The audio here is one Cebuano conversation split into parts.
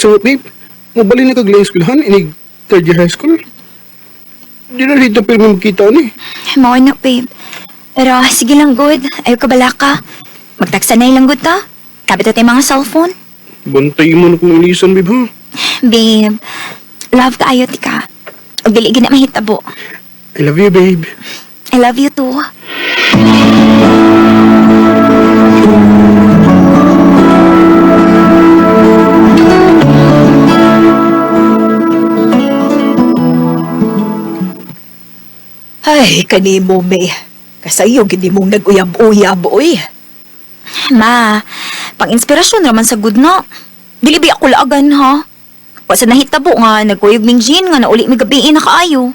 Magsungot, babe. Mubali na kag laing eskwelahan, inig third year high school. Di na rito pirmi magkita ni. Mao na, babe. Pero sige lang, good. Ayaw ka balaka. Magtaksanay lang, good ta. Kapit tayo mga cellphone. Bantay mo na kung ilisan, babe, ha? Babe, love ka ayo tika. Og dili gid na mahitabo. I love you, babe. I love you too. Ay, kanimo, May. Kasayo, gini mong nag-uyab-uyab, oy. Ma, pang-inspirasyon raman sa good no. Dili ba ako laagan ha? Wa sa nahitabo nga nagkuyog ming gin nga nauli mi gabi na kaayo.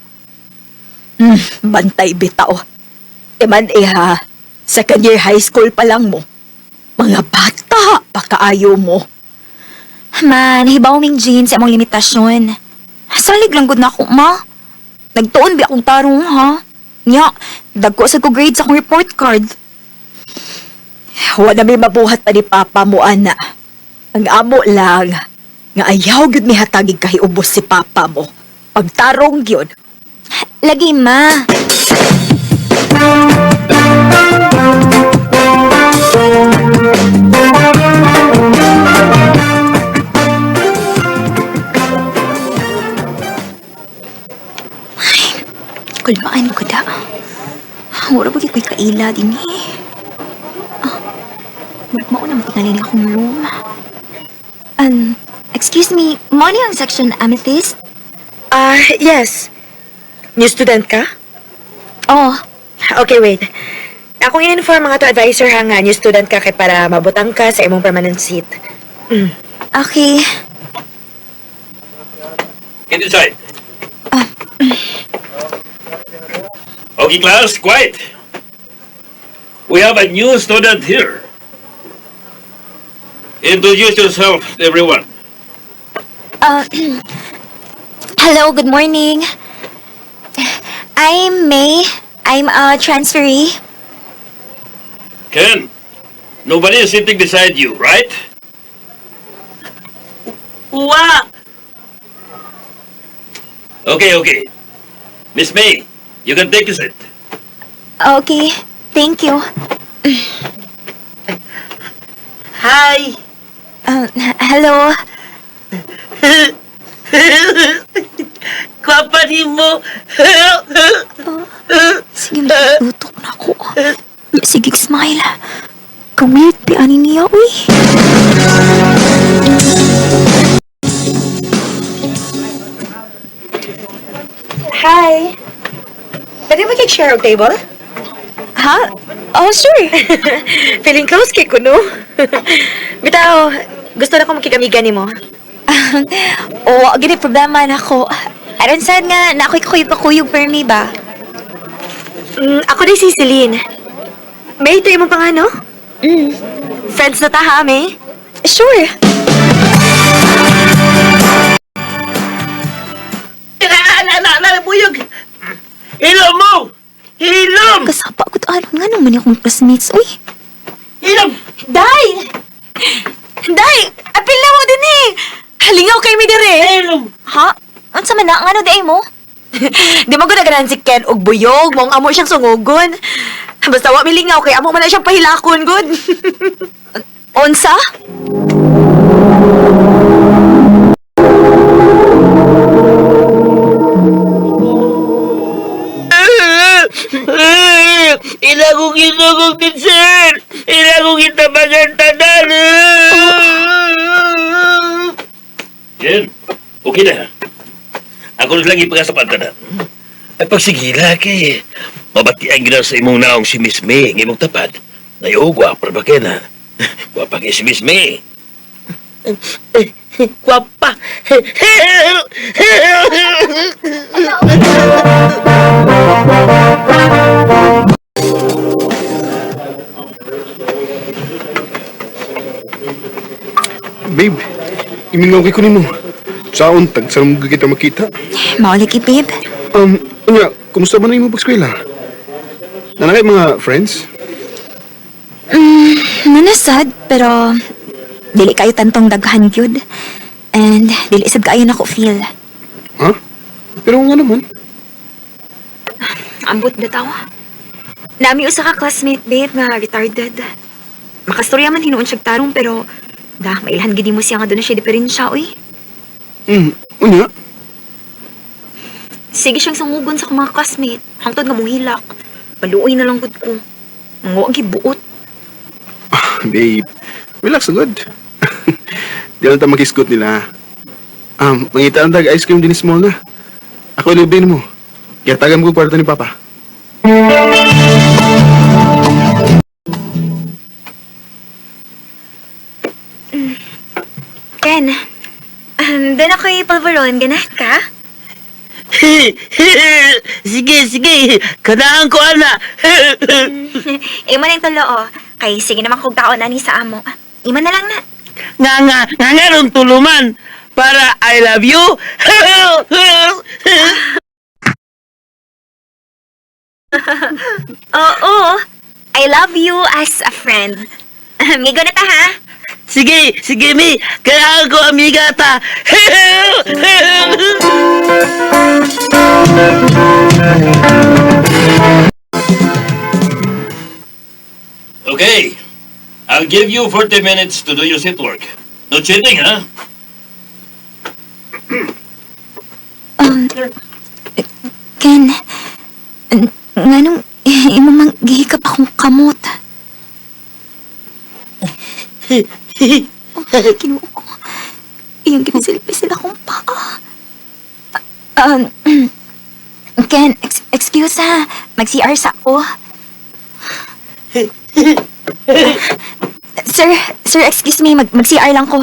Bantay bitaw. Eman eh ha, second year high school pa lang mo. Mga bata, pakaayo mo. Ma, nahibaw ming gin sa among limitasyon. Salig lang gud na ako, ma. Nagtuon bi akong tarong ha. Nya, dagko sa ko grades akong report card. Wala may mabuhat pa ni Papa mo, ana. Ang amo lang, nga ayaw gyud mihatagig kahiubos si Papa mo. Pagtarong gyud. Lagi, ma. Ay, kulbaan ko da. Wala ba ko'y kaila din eh. Ah, murag mao na matingalin akong room. Excuse me, mo ni ang section amethyst? Ah, yes. New student ka? Oh, Okay, wait. Akong i-inform mga to advisor ha nga new student ka kay para mabutang ka sa imong permanent seat. Okay. Get inside. Okay, class, quiet. We have a new student here. Introduce yourself, everyone. Hello, good morning. I'm May. I'm a transferee. Ken, nobody is sitting beside you, right? Uwa! Okay, okay. Miss May, you can take a seat. Okay, thank you. Hi! Hello. Kwapa ni mo! Sige, magtutok na ako. Sige, smile. Ka-weird pi ani niya, uy. Hi! Pwede mo share og table? Ha? Oh, sure. Feeling close kay kuno. Bitaw, gusto na ko makigamigan nimo. Oo, gini problema na ako. Aron sad nga, na ako'y kakuyog-kakuyog per me ba? Ako din si Celine. May ito imong pangano? Mm. Friends na ta ha, May? Sure. Buyog! Hilom mo! Hilom! Kasapa ko to aron nga naman akong classmates, uy. Hilom! Day! Day! Apil na mo din eh! Halingaw kay mi dire! Hilom! Ha? Unsa man na? Ngano di mo? Di mo gud ganahan si Ken og buyog, mong amo siyang sungugon. Basta wa milingaw kay amo man na siyang pahilakon gud. Unsa? Ila kong ginugong teacher! Ila kong gitabagan tanan! Jen, okay na. Ako na lang ipagasapan tanan. Ay pagsigila kay mabatian gina sa imong naong si Miss May ng imong tapad. Nayo, gwapa ba kay na? Gwapa kay si Miss May. Gwapa. Babe, imingaw kay ko nimo. Saon, tagsan mo kita makita. Mao lagi, babe. Unya, kumusta ba na imo pag-eskwela? Nanakay mga friends? Nanasad, pero dili kayo tantong daghan gyud. And dili sad kaayo nako feel. Ha? Pero nga naman. Ambot bitaw. Nami usa ka classmate babe nga retarded. Makastorya man hinuon siyag tarong pero da mailhan gid mo siya nga doon na siya diferensya oy. Unya. Sige siyang sangugon sa akong mga classmate. Hangtod nga muhilak. Paluoy na lang gud ko. Manguag buot. Babe, relax na good. Di lang ta mag-isgot nila. Mangita ang tag ice cream din small na. Ako ilibin mo. Kaya tagam ko kwarto ni Papa. Ken, doon ako'y polvoron. Ganahan ka? Sige, sige. Kanaan ko, ana. Imo na yung tulo, oh. Kay sige naman kog taon ani sa amo. Ima na lang na. Nga nga, nga nga ron tuluman. Para I love you. Oo. I love you as a friend. Migo na ta, ha? Sige, sige, mi. Kailangan ko amiga ta. Okay. I'll give you 40 minutes to do your seat work. No cheating, ha? Ken, nganong imo mang gihikap akong kamot? Oh, Ginoo ko. Iyang ginasilpi sila akong paa. Ken, excuse ha. Mag-CR sa ako. Sir, sir, excuse me. Mag-CR lang ko.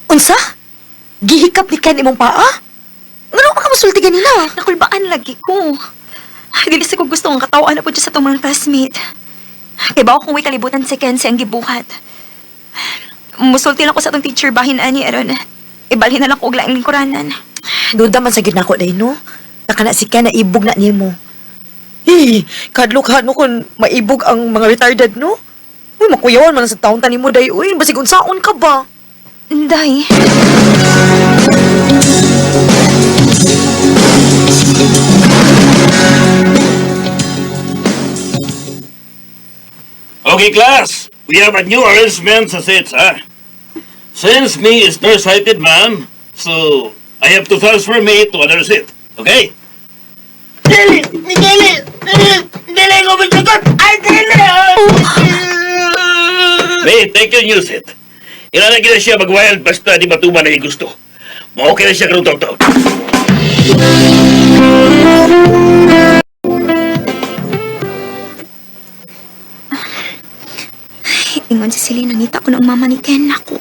Unsa? Gihikap ni Ken imong paa? Ngano ka musulti ganina? Nakulbaan lagi ko. Ay, dili sa ko gusto ang katawaan na po dyan sa itong mga classmate. Kay bawo kong way kalibutan si Ken sa ang gibuhat. Musulti lang ko sa atong teacher bahin ani aron. Ibalhin na lang ko og laing lingkuranan. Duda man sa gid nako day no. Nakana si Ken na ibog na nimo. Hey, kadlok ha no kun maibog ang mga retarded no. Uy, makuyawan man sa taon tani mo day. Uy, basig unsaon ka ba? Day. Okay, class. We have a new arrangement sa seats, ha? Since me is nearsighted, ma'am, so I have to transfer me to another seat. Okay? Dili, dili, dili, dili ko magsagot. Ay, dili. May, take your new seat. Ilalagay na siya mag-wild basta di matuman na yung gusto. Ma-okay na siya karong taon. Ingon si Celine, nangita ko ng mama ni Ken. Nako.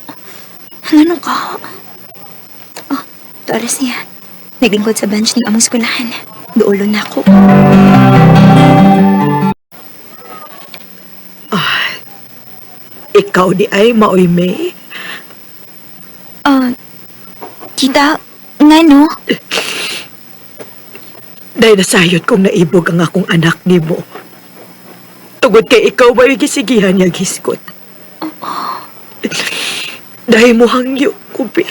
Ngano ka? Oh, tuaras niya. Naglingkod sa bench ng among eskwelahan. Duolo na ako. Ikaw di ay maoy May. Ah, tita, ngano? Dahil nasayod kong naibog ang akong anak nimo. Tugod kay ikaw ba yung gisigihan niya giskot? Dahil mo hangyo, kubi.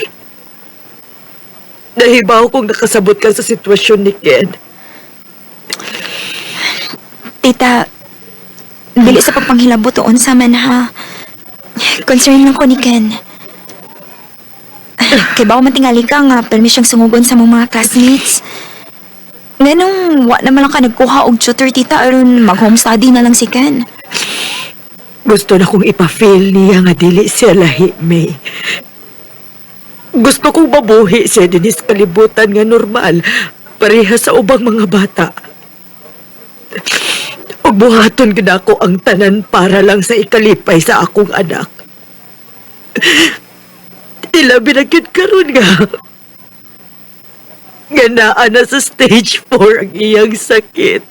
Dahil ba kong nakasabot ka sa sitwasyon ni Ken? Tita, dili sa pagpanghilabot o unsa man ha. Concern lang ko ni Ken. Kay bawo man tingali ka nga permi siyang sungugon sa mong mga classmates. Nganong wa naman lang ka nagkuha og tutor tita aron mag-home study na lang si Ken. Gusto na kong ipa-feel niya nga dili siya lahi, May. Gusto kong mabuhi siya dinis kalibutan nga normal, pareha sa ubang mga bata. Ug buhaton gid ako ang tanan para lang sa ikalipay sa akong anak. Ilabi na gyud karon nga. Nga naa na sa stage 4 ang iyang sakit.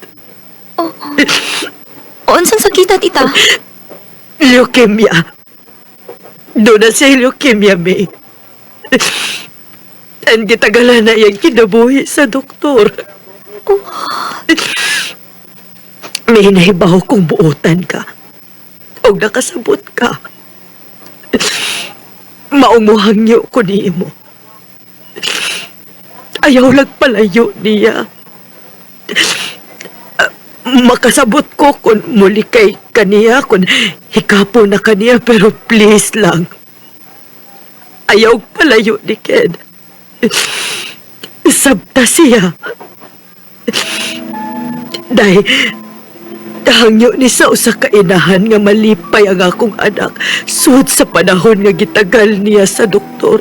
O unsang sakita tita? Leukemia. Doon na siya leukemia, May. Ang gitagalan na iyang kinabuhi sa doktor. May nahibaw kong buotan ka. O nakasabot ka. Maumuhangyo ko nimo. Ayaw lang palayo niya. Makasabot ko kung muli kay kaniya, kung hikapo na kaniya, pero please lang. Ayaw palayo ni Ken. Sabta siya. Dahil, hangyo ni sa usa ka inahan nga malipay ang akong anak sud sa panahon nga gitagal niya sa doktor.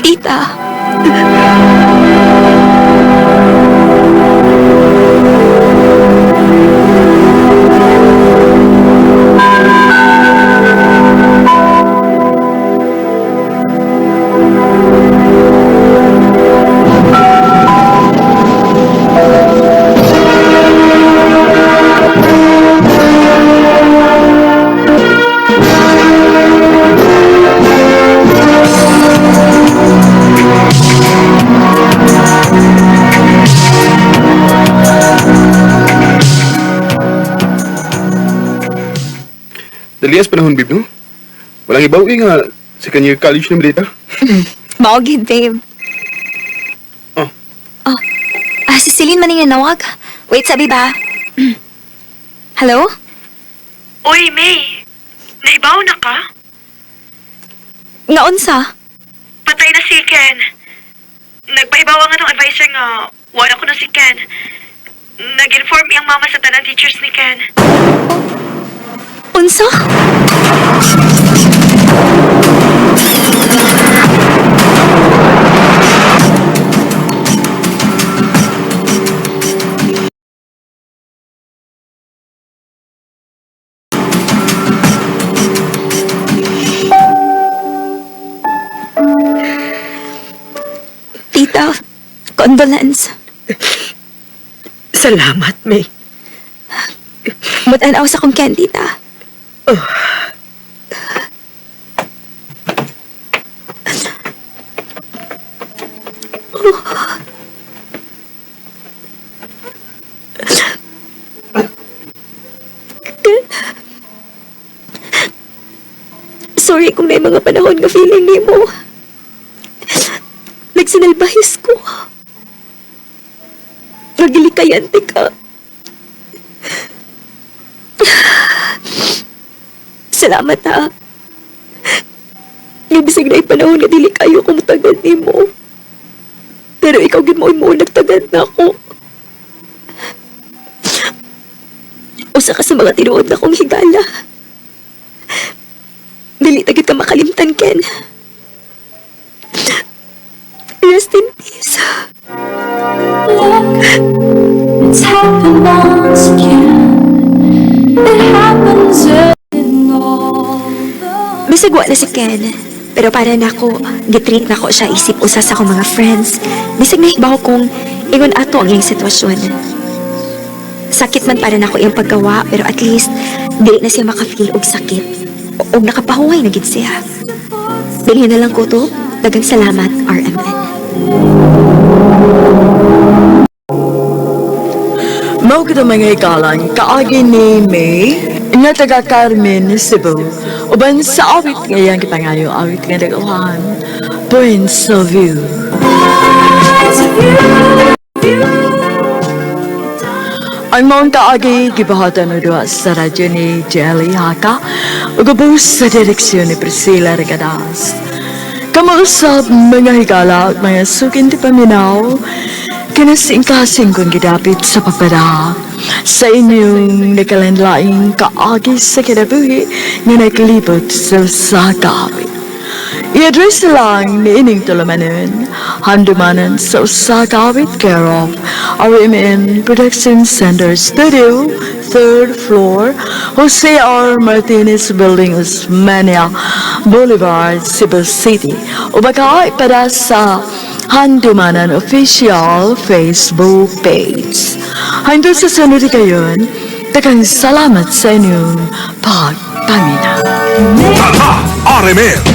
Tita. Dalias panahon, babe, no? Walang ibaw eh nga, second year college na malita. Mao gid, babe. Oh. Oh. Ah, si Celine man yung nanawag. Wait, sabi ba? Hello? Uy, May! Naibaw na ka? Nga unsa? Patay na si Ken. Nagpahibaw nga tong advisor nga wala ko na si Ken. Nag-inform iyang mama sa tanan teachers ni Ken. Unsa? Tita, condolence. Salamat, May. Mutanaw sa kong Ken, tita. Ken. Sorry kung may mga panahon nga feeling ni mo. Nagsinalbahis ko. Nagilikayan ka. Salamat ha. Nga bisag na panahon nga dili kayo ko mutagad nimo. Pero ikaw gid mo mo nagtagad na ako. Usa ka sa mga tinuod na kong higala. Dili ta gid ka makalimtan, Ken. Rest in peace. Look, it's happened once again. It happens in all the Bisag wa na si Ken. Pero para nako, gitreat nako siya isip usa sa akong mga friends. Bisag nahibaw kong ingon ato ang iyang sitwasyon. Sakit man para nako iyang paggawa, pero at least dili na siya makafeel og sakit. Og nakapahuway na gid siya. Bilhin na lang ko to. Dagang salamat, RMN. Mao kita mga ikalan, kaagi ni May, nga taga Carmen, Cebu. Uban sa awit ngayang kipangayo, awit nga dagawan, Points of View. Ang maong kaagi, gibahatan o duha sa radyo ni Jelly Haka, ug ubos sa direksyon ni Priscilla Regadas. Kamausap mga higala at mga sukin ti paminaw, kinasingkasing kong gidapit sa papada sa inyong nakalanlaing kaagi sa kinabuhi nga naglibot sa sakawit. I-address lang ni ining tulumanon, handumanan sa Usagawit care of RMN Production Center Studio, third floor, Jose R. Martinez Building, Osmania Boulevard, Cebu City. O baka para sa Handumanan Official Facebook page. Hanggang sa sunod kayon, daghang salamat sa inyong pagpamina. RMN.